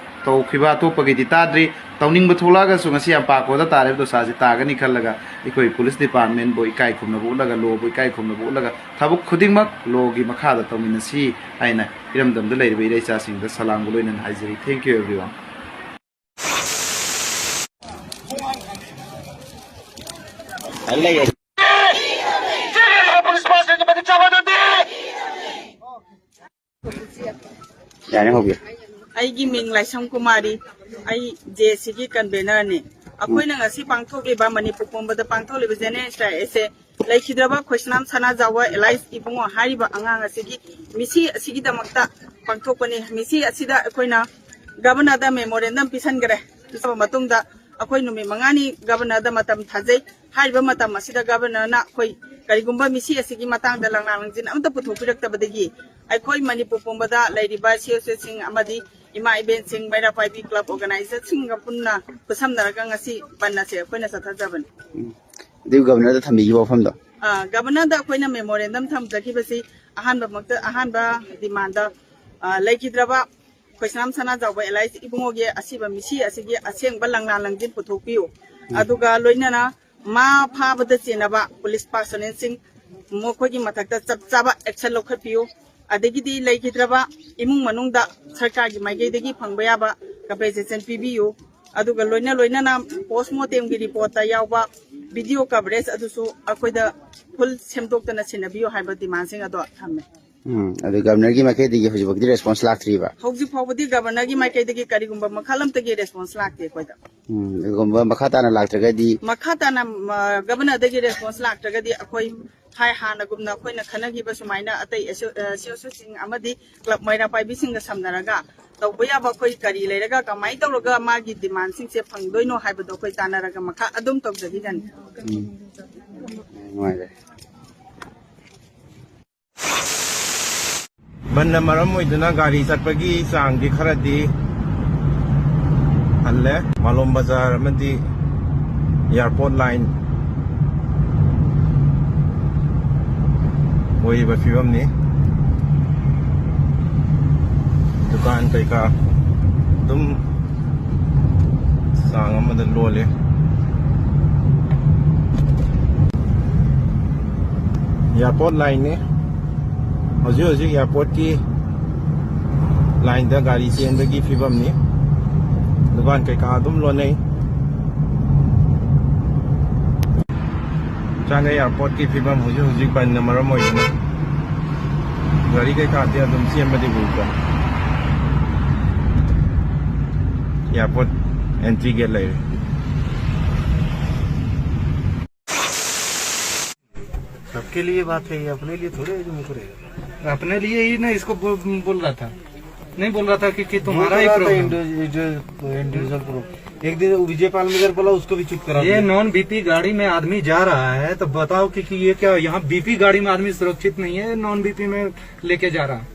ꯇꯧꯈꯤꯕ ꯑꯇꯣꯞꯄꯒꯤꯗꯤ ꯇꯥꯗ꯭ꯔꯤ꯫ ꯇꯧꯅꯤꯡꯕ ꯊꯣꯛꯂꯛꯑꯒꯁꯨ ꯉꯁꯤ ꯑꯝꯄꯥꯀꯣꯗ ꯇꯥꯔꯤꯕ ꯗꯣꯁꯥꯁꯤ ꯇꯥꯒꯅꯤ ꯈꯜꯂꯒ ꯑꯩꯈꯣꯏ ꯄꯨꯂꯤꯁ ꯗꯤꯄꯥꯔꯠꯃꯦꯟꯕꯨ ꯏꯀꯥꯏ ꯈꯨꯝꯅꯕ ꯎꯠꯂꯒ, ꯂꯣꯕꯨ ꯏꯀꯥꯏ ꯈꯨꯝꯅꯕ ꯎꯠꯂꯒ ꯊꯕꯛ ꯈꯨꯗꯤꯡꯃꯛ ꯂꯣꯒꯤ ꯃꯈꯥꯗ ꯇꯧꯃꯤꯟꯅꯁꯤ ꯍꯥꯏꯅ ꯏꯔꯝꯗꯝꯗ ꯂꯩꯔꯤꯕ ꯏꯔꯩꯆꯥꯁꯤꯡꯗ ꯁꯂꯥꯝꯒ ꯂꯣꯏꯅꯅ ꯍꯥꯏꯖꯔꯤ꯫ Thank you everyone. ꯌꯥꯅꯤ, ꯍꯧꯕꯤꯌꯨ꯫ ꯑꯩꯒꯤ ꯃꯤꯡ ꯂꯥꯏꯁ꯭ꯔꯝ ꯀꯨꯃꯥꯔꯤ, ꯑꯩ ꯖꯦ ꯑꯦ ꯁꯤꯒꯤ ꯀꯟꯚꯦꯅꯔꯅꯤ꯫ ꯑꯩꯈꯣꯏꯅ ꯉꯁꯤ ꯄꯥꯡꯊꯣꯛꯂꯤꯕ, ꯃꯅꯤꯄꯨꯔ ꯄꯨꯝꯕꯗ ꯄꯥꯡꯊꯣꯛꯂꯤꯕ ꯖꯦꯅꯦꯔꯦꯜ ꯁ꯭ꯇ꯭ꯔꯥꯏꯛ ꯑꯁꯦ ꯂꯩꯈꯤꯗ꯭ꯔꯕ ꯈꯣꯏꯁꯅꯥꯝ ꯁꯅꯥꯖꯥꯎꯕ ꯑꯦꯂꯥꯏꯁ ꯏꯕꯨꯡꯉꯣ ꯍꯥꯏꯔꯤꯕ ꯑꯉꯥꯡ ꯑꯁꯤꯒꯤ ꯃꯤꯁꯤ ꯑꯁꯤꯒꯤꯗꯃꯛꯇ ꯄꯥꯡꯊꯣꯛꯄꯅꯤ꯫ ꯃꯤꯁꯤ ꯑꯁꯤꯗ ꯑꯩꯈꯣꯏꯅ ꯒꯕꯔꯅꯔꯗ ꯃꯦꯃꯣꯔꯦꯟꯗꯝ ꯄꯤꯁꯟꯈ꯭ꯔꯦ꯫ ꯄꯤꯁꯜꯂꯕ ꯃꯇꯨꯡꯗ ꯑꯩꯈꯣꯏ ꯅꯨꯃꯤꯠ ꯃꯉꯥꯅꯤ ꯒꯕꯔꯅꯔꯗ ꯃꯇꯝ ꯊꯥꯖꯩ꯫ ꯍꯥꯏꯔꯤꯕ ꯃꯇꯝ ꯑꯁꯤꯗ ꯒꯕꯔꯅꯔꯅ ꯑꯩꯈꯣꯏ ꯀꯔꯤꯒꯨꯝꯕ ꯃꯤꯁꯤ ꯑꯁꯤꯒꯤ ꯃꯇꯥꯡꯗ ꯂꯪꯂꯥ ꯂꯪꯖꯤꯟ ꯑꯃꯠꯇ ꯄꯨꯊꯣꯛꯄꯤꯔꯛꯇꯕꯗꯒꯤ ꯑꯩꯈꯣꯏ ꯃꯅꯤꯄꯨꯔ ꯄꯨꯝꯕꯗ ꯂꯩꯔꯤꯕ ꯁꯤ ꯑꯦꯁ ꯑꯦꯁꯁꯤꯡ ꯑꯃꯗꯤ ꯏꯃꯥ ꯏꯕꯦꯟꯁꯤꯡ, ꯃꯩꯔꯥ ꯄꯥꯏꯕꯤ ꯀ꯭ꯂꯕ ꯑꯣꯔꯒꯅꯥꯏꯖꯔꯁꯤꯡꯒ ꯄꯨꯟꯅ ꯈꯨꯠꯁꯝꯅꯔꯒ ꯉꯁꯤ ꯕꯟ ꯑꯁꯦ ꯑꯩꯈꯣꯏꯅ ꯆꯠꯊꯖꯕꯅꯤ꯫ ꯎꯝ꯫ ꯑꯗꯨ ꯒꯕꯔꯅꯔꯗ ꯊꯝꯕꯤꯈꯤꯕ ꯋꯥꯐꯝꯗꯣ? ꯑꯥ, ꯒꯕꯔꯅꯔꯗ ꯑꯩꯈꯣꯏꯅ ꯃꯦꯃꯣꯔꯦꯟꯗꯝ ꯊꯝꯖꯈꯤꯕꯁꯤ ꯑꯍꯥꯟꯕꯃꯛꯇ, ꯑꯍꯥꯟꯕ ꯗꯤꯃꯥꯟꯗ, ꯑꯥ, ꯂꯩꯈꯤꯗ꯭ꯔꯕ ꯈꯣꯏꯁꯅꯥꯝ ꯁꯅꯥꯖꯥꯎꯕ ꯑꯦꯂꯥꯏꯁ ꯏꯕꯨꯡꯉꯣꯒꯤ ꯑꯁꯤꯕ ꯃꯤꯁꯤ ꯑꯁꯤꯒꯤ ꯑꯁꯦꯡꯕ ꯂꯪꯂꯥ ꯂꯪꯖꯤꯟ ꯄꯨꯊꯣꯛꯄꯤꯌꯨ꯫ ꯑꯗꯨꯒ ꯂꯣꯏꯅꯅ ꯃꯥ ꯐꯥꯕꯗ ꯆꯦꯟꯅꯕ ꯄꯨꯂꯤꯁ ꯄꯥꯔꯁꯣꯅꯦꯜꯁꯤꯡ ꯃꯈꯣꯏꯒꯤ ꯃꯊꯛꯇ ꯆꯞ ꯆꯥꯕ ꯑꯦꯛꯁꯟ ꯂꯧꯈꯠꯄꯤꯌꯨ꯫ ꯑꯗꯒꯤꯗꯤ ꯂꯩꯈꯤꯗ꯭ꯔꯕ ꯏꯃꯨꯡ ꯃꯅꯨꯡꯗ ꯁꯔꯀꯥꯔꯒꯤ ꯃꯥꯏꯀꯩꯗꯒꯤ ꯐꯪꯕ ꯌꯥꯕ ꯀꯝꯄꯦꯟꯁꯦꯁꯟ ꯄꯤꯕꯤꯌꯨ꯫ ꯑꯗꯨꯒ ꯂꯣꯏꯅ ꯂꯣꯏꯅꯅ ꯄꯣꯁꯃꯣꯔꯇꯦꯝꯒꯤ ꯔꯤꯄꯣꯔꯠꯇ ꯌꯥꯎꯕ ꯚꯤꯗꯤꯑꯣ ꯀꯚꯔꯦꯖ ꯑꯗꯨꯁꯨ ꯑꯩꯈꯣꯏꯗ ꯐꯨꯜ ꯁꯦꯝꯗꯣꯛꯇꯅ ꯁꯤꯟꯅꯕꯤꯌꯨ ꯍꯥꯏꯕ ꯗꯤꯃꯥꯟꯁꯤꯡ ꯑꯗꯣ ꯊꯝꯃꯦ꯫ ꯎꯝ, ꯑꯗꯨ ꯒꯚꯔꯅꯔꯒꯤ ꯃꯥꯏꯀꯩꯗꯒꯤ ꯍꯧꯖꯤꯛꯐꯥꯎꯗꯤ ꯔꯦꯁꯄꯣꯟꯁ ꯂꯥꯛꯇ꯭ꯔꯤꯕ? ꯍꯧꯖꯤꯛ ꯐꯥꯎꯕꯗꯤ ꯒꯚꯔꯅꯔꯒꯤ ꯃꯥꯏꯀꯩꯗꯒꯤ ꯀꯔꯤꯒꯨꯝꯕ ꯃꯈꯜ ꯑꯃꯠꯇꯒꯤ ꯔꯦꯁꯄꯣꯟꯁ ꯂꯥꯛꯇꯦ ꯑꯩꯈꯣꯏꯗ꯫ ꯎꯝ, ꯑꯗꯨꯒꯨꯝꯕ ꯃꯈꯥ ꯇꯥꯅ ꯂꯥꯛꯇ꯭ꯔꯒꯗꯤ? ꯃꯈꯥ ꯇꯥꯅ, ꯃ, ꯒꯚꯔꯅꯔꯗꯒꯤ ꯔꯦꯁꯄꯣꯟꯁ ꯂꯥꯛꯇ꯭ꯔꯒꯗꯤ ꯑꯩꯈꯣꯏ ꯍꯥꯏ ꯍꯥꯟꯅꯒꯨꯝꯅ ꯑꯩꯈꯣꯏꯅ ꯈꯟꯅꯈꯤꯕ ꯁꯨꯃꯥꯏꯅ ꯑꯇꯩ ꯑꯦꯁꯣ-, ꯑ, ꯁꯤ ꯑꯣ ꯁꯤꯁꯤꯡ ꯑꯃꯗꯤ ꯀ꯭ꯂꯕ ꯃꯩꯔꯥ ꯄꯥꯏꯕꯤꯁꯤꯡꯒ ꯁꯝꯅꯔꯒ ꯇꯧꯕ ꯌꯥꯕ ꯑꯩꯈꯣꯏ ꯀꯔꯤ ꯂꯩꯔꯒ ꯀꯃꯥꯏꯅ ꯇꯧꯔꯒ ꯃꯥꯒꯤ ꯗꯤꯃꯥꯟꯁꯤꯡꯁꯦ ꯐꯪꯗꯣꯏꯅꯣ ꯍꯥꯏꯕꯗꯣ ꯑꯩꯈꯣꯏ ꯇꯥꯟꯅꯔꯒ ꯃꯈꯥ ꯑꯗꯨꯝ ꯇꯧꯖꯈꯤꯒꯅꯤ꯫ ꯎꯝ, ꯅꯨꯡꯉꯥꯏꯔꯦ꯫ ꯕꯟꯅ ꯃꯔꯝ ꯑꯣꯏꯗꯨꯅ ꯒꯥꯔꯤ ꯆꯠꯄꯒꯤ ꯆꯥꯡꯗꯤ ꯈꯔꯗꯤ ꯍꯜꯂꯦ꯫ ꯃꯥꯂꯣꯝ ꯕꯖꯥꯔ ꯑꯃꯗꯤ ꯑꯦꯌꯥꯔꯄꯣꯔꯠ ꯂꯥꯏꯟ ꯑꯣꯏꯔꯤꯕ ꯐꯤꯕꯝꯅꯤ꯫ ꯗꯨꯀꯥꯟ ꯀꯩꯀꯥ ꯑꯗꯨꯝ ꯆꯥꯡ ꯑꯃꯗ ꯂꯣꯜꯂꯦ꯫ ꯑꯦꯌꯥꯔꯄꯣꯔꯠ ꯂꯥꯏꯟꯅꯤ꯫ ꯍꯧꯖꯤꯛ ꯍꯧꯖꯤꯛ ꯑꯦꯌꯥꯔꯄꯣꯔꯠꯀꯤ ꯂꯥꯏꯟꯗ ꯒꯥꯔꯤ ꯆꯦꯟꯕꯒꯤ ꯐꯤꯕꯝꯅꯤ꯫ ꯗꯨꯀꯥꯟ ꯀꯩꯀꯥ ꯑꯗꯨꯝ ꯂꯣꯟꯅꯩ꯫ ꯆꯥꯟꯗꯦꯜ ꯑꯦꯌꯥꯔꯄꯣꯔꯠꯀꯤ ꯐꯤꯕꯝ ꯍꯧꯖꯤꯛ ꯍꯧꯖꯤꯛ ꯕꯟꯅ ꯃꯔꯝ ꯑꯣꯏꯗꯨꯅ ꯒꯥꯔꯤ ꯀꯩꯀꯥꯗꯤ ꯑꯗꯨꯝ ꯆꯦꯟꯕꯗꯤ ꯎꯗ꯭ꯔꯦ꯫ ꯑꯦꯌꯥꯔꯄꯣꯔꯠ ꯑꯦꯟꯇ꯭ꯔꯤ ꯒꯦꯠ ꯂꯩꯔꯦ꯫ सबके लिए बात है ये, अपने लिए थोड़े है जो मुकरेगा। अपने लिए ही ना इसको बो-, बोल रहा था, नहीं बोल रहा था कि, कि तुम्हारा ही प्रॉब्लम। Individual problem. एक दिन विजय पाल मेगर बोला, उसको भी चुप करा ये दिया। नॉन बीपी गाड़ी में आदमी जा रहा है तो बताओ कि, कि ये क्या यहाँ बीपी गाड़ी में आदमी सुरक्षित नहीं है, नॉन बीपी में लेके जा रहा है?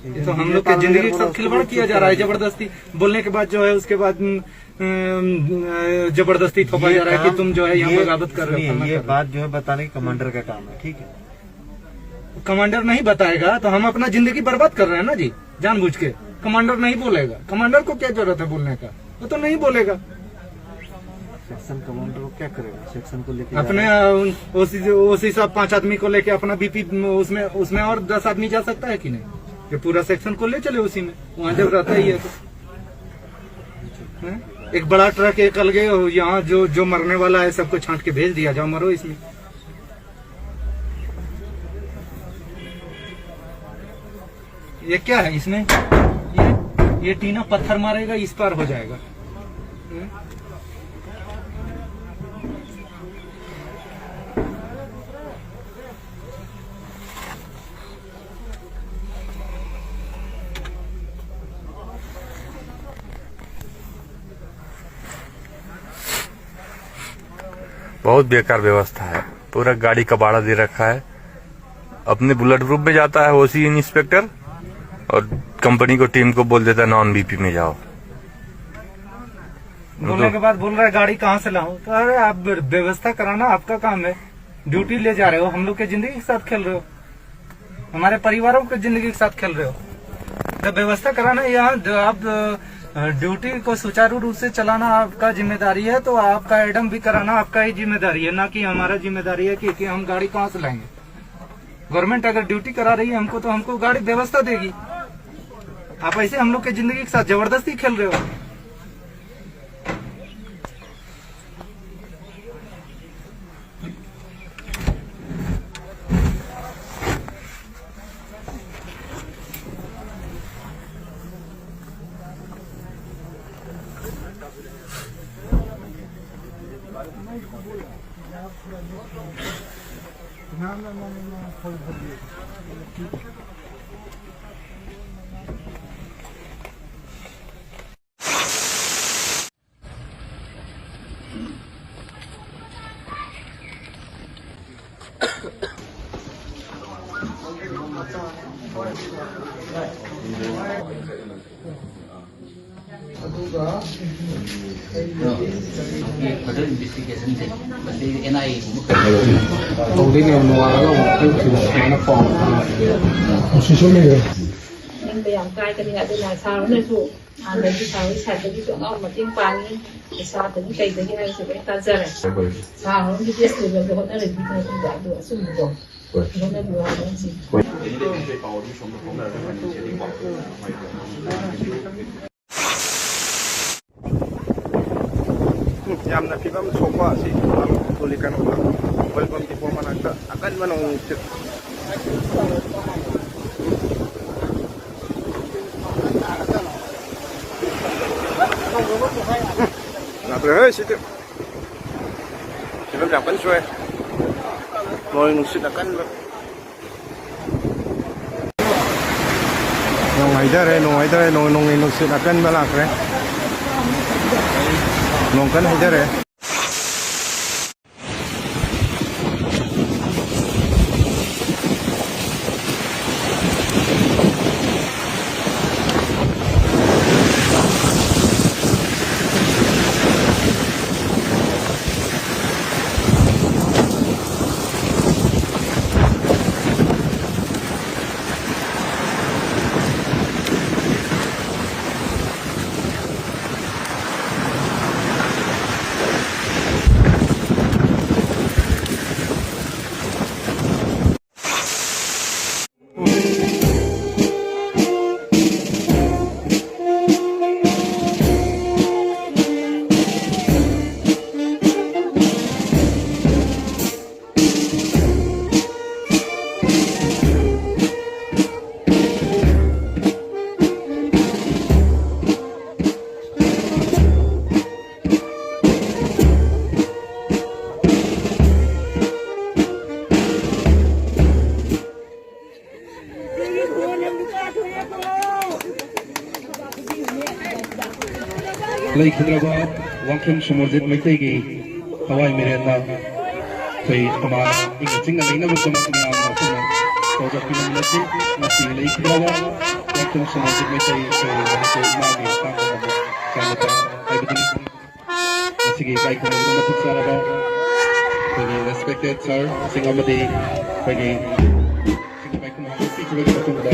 ये तो हम लोग की जिंदगी के साथ खिलवाड़ किया जा रहा है जबरदस्ती। बोलने के बाद जो है उसके बाद, अम, अम, जबरदस्ती थोपा जा रहा है कि तुम जो है यहाँ बगावत कर रहे हो, फलाना कर रहे हो। बात जो है बताने की कमांडर का काम है, ठीक है? कमांडर नहीं बताएगा तो हम अपना जिंदगी बर्बाद कर रहे हैं ना जी, जानबूझ के। कमांडर नहीं बोलेगा, कमांडर को क्या जरूरत है बोलने का, वो तो नहीं बोलेगा। सेक्शन कमांडर वो क्या करेगा सेक्शन को लेके जा अपने रहा है। ओसी ओसी साहब पांच आदमी को लेके अपना बीपी उसमें उसमें और दस आदमी जा सकता है कि नहीं? ये पूरा सेक्शन को ले चले उसी में, वहां जब रहता ही है तो। हैं? एक बड़ा ट्रक एक अलगे, यहाँ जो जो मरने वाला है सबको छांट के भेज दिया, जाओ मरो इसमें। ये क्या है इसमें? ये ये टीना पत्थर मारेगा, इस पार हो जाएगा। हैं? बहुत बेकार व्यवस्था है। पूरा गाड़ी कबाड़ा दे रखा है। अपने बुलेट प्रूफ में जाता है ओसी इंस्पेक्टर और कंपनी को, टीम को बोल देता है नॉन बीपी में जाओ। बोलने के बाद बोल रहा है गाड़ी कहाँ से लाऊं? तो अरे, आप व्यवस्था कराना आपका काम है। ड्यूटी ले जा रहे हो, हम लोग के जिंदगी के साथ खेल रहे हो, हमारे परिवारों की जिंदगी के साथ खेल रहे हो। तो व्यवस्था कराना यहाँ द- आप अ, ड्यूटी को सुचारू रूप से चलाना आपका जिम्मेदारी है, तो आपका एडम भी कराना आपका ही जिम्मेदारी है, ना कि हमारा जिम्मेदारी है कि, कि हम गाड़ी कहाँ से लाएंगे। गवर्नमेंट अगर ड्यूटी करा रही है हमको, तो हमको गाड़ी व्यवस्था देगी। आप ऐसे हम लोग की जिंदगी के साथ जबरदस्ती खेल रहे हो। ꯑꯗꯨꯒ ꯑꯩꯒꯤ ꯐꯔꯗꯔ ꯏꯟꯚꯦꯁꯇꯤꯒꯦꯁꯟꯁꯦ ꯃꯁꯤ ꯑꯦꯟ ꯑꯥꯏ ꯑꯦꯒꯨꯝꯕ ꯇꯧꯗꯣꯏꯅꯦꯕ꯫ ꯅꯣꯡꯉꯥꯜꯂꯒ ꯑꯃꯨꯛ ꯑꯌꯨꯛꯁꯤꯗ ꯁꯨꯃꯥꯏꯅ ꯄꯥꯎ ꯁꯤꯁꯨ ꯂꯩꯔꯦ꯫ ꯌꯥꯝ ꯀꯥꯏꯒꯅꯤ꯫ ꯑꯗꯨꯅ ꯁꯥꯔ ꯍꯣꯏꯅꯁꯨ ꯍꯥꯟꯅꯗꯤ ꯁꯥꯔ ꯍꯣꯏ ꯁꯥꯏꯠꯇꯒꯤꯁꯨ ꯑꯉꯝꯕ ꯃꯇꯦꯡ ꯄꯥꯡꯉꯤ, ꯄꯩꯁꯥꯗꯒꯤ ꯀꯩꯗꯒꯤ ꯍꯥꯏꯕꯁꯦ ꯂꯣꯏ ꯇꯥꯖꯔꯦ꯫ ꯁꯥꯔ ꯍꯣꯏꯒꯤ ꯕꯦꯁ ꯂꯦꯚꯦꯜꯗ ꯍꯣꯠꯅꯔꯤꯕꯒꯤ ꯃꯇꯨꯡꯗ ꯑꯗꯨ ꯑꯆꯨꯝꯕꯗꯣ ꯍꯣꯠꯅꯕꯤꯌꯨ ꯍꯥꯏꯕ ꯑꯩꯁꯦ꯫ ꯌꯥꯝꯅ ꯐꯤꯕꯝ ꯁꯣꯛꯄ ꯑꯁꯤ ꯇꯨꯂꯤ ꯀꯩꯅꯣꯗ, ꯑꯣꯏꯜ ꯄꯝ ꯗꯤꯄꯣ ꯃꯅꯥꯛꯇ ꯑꯀꯟꯕ ꯅꯣꯡ ꯅꯨꯡꯁꯤꯠ꯫ ꯂꯥꯛꯇ꯭ꯔꯦ ꯍꯦ ꯁꯤꯗꯤ꯫ ꯐꯤꯕꯝ ꯌꯥꯝ ꯀꯟꯅ ꯁꯣꯛꯑꯦ꯫ ꯅꯣꯡ ꯅꯨꯡꯁꯤꯠ ꯑꯀꯟꯕ꯫ ꯅꯣꯡ ꯍꯩꯊꯔꯦ, ꯅꯣꯡ ꯍꯩꯊꯔꯦ, ꯅꯣꯡ, ꯅꯣꯡꯂꯩ ꯅꯨꯡꯁꯤꯠ ꯑꯀꯟꯕ ꯂꯥꯛꯈ꯭ꯔꯦ꯫ ꯅꯣꯡ ꯀꯟꯅ ꯍꯩꯊꯔꯦ꯫ ꯂꯩꯈꯤꯗ꯭ꯔꯕ ꯋꯥꯡꯈꯦꯝ ꯁꯣꯃꯣꯔꯖꯤꯠ ꯃꯩꯇꯩꯒꯤ ꯊꯋꯥꯏ ꯃꯤꯔꯦꯟꯅ ꯑꯩꯈꯣꯏ ꯀꯃꯥꯟ ꯏꯪꯅ ꯆꯤꯡꯅ ꯂꯩꯅꯕꯒꯤꯗꯃꯛ ꯃꯌꯥꯝꯅ ꯑꯩꯈꯣꯏꯅ ꯇꯧꯖ ꯄꯤꯔꯝꯕ ꯅꯠꯇꯦ꯫ ꯉꯁꯤ ꯂꯩꯈꯤꯗ꯭ꯔꯕ ꯋꯥꯡꯈꯦꯝ ꯁꯣꯃꯣꯔꯖꯤꯠ ꯃꯩꯇꯩ ꯑꯩꯈꯣꯏ ꯃꯅꯤꯄꯨꯔ ꯏꯃꯥꯒꯤ ꯏꯁꯥꯡꯕ ꯀꯥꯡꯂꯨꯞ ꯍꯥꯏꯕꯗꯨꯅꯤ꯫ ꯉꯁꯤꯒꯤ ꯏꯀꯥꯏ ꯈꯨꯝꯅꯕꯗ ꯃꯇꯤꯛ ꯆꯥꯔꯕ ꯑꯩꯈꯣꯏꯒꯤ respected sir ꯁꯤꯡ ꯑꯃꯗꯤ ꯑꯩꯈꯣꯏꯒꯤ ꯏꯀꯥꯏ ꯈꯨꯝꯅꯕ ꯄꯤꯈꯤꯕꯒꯤ ꯃꯇꯨꯡꯗ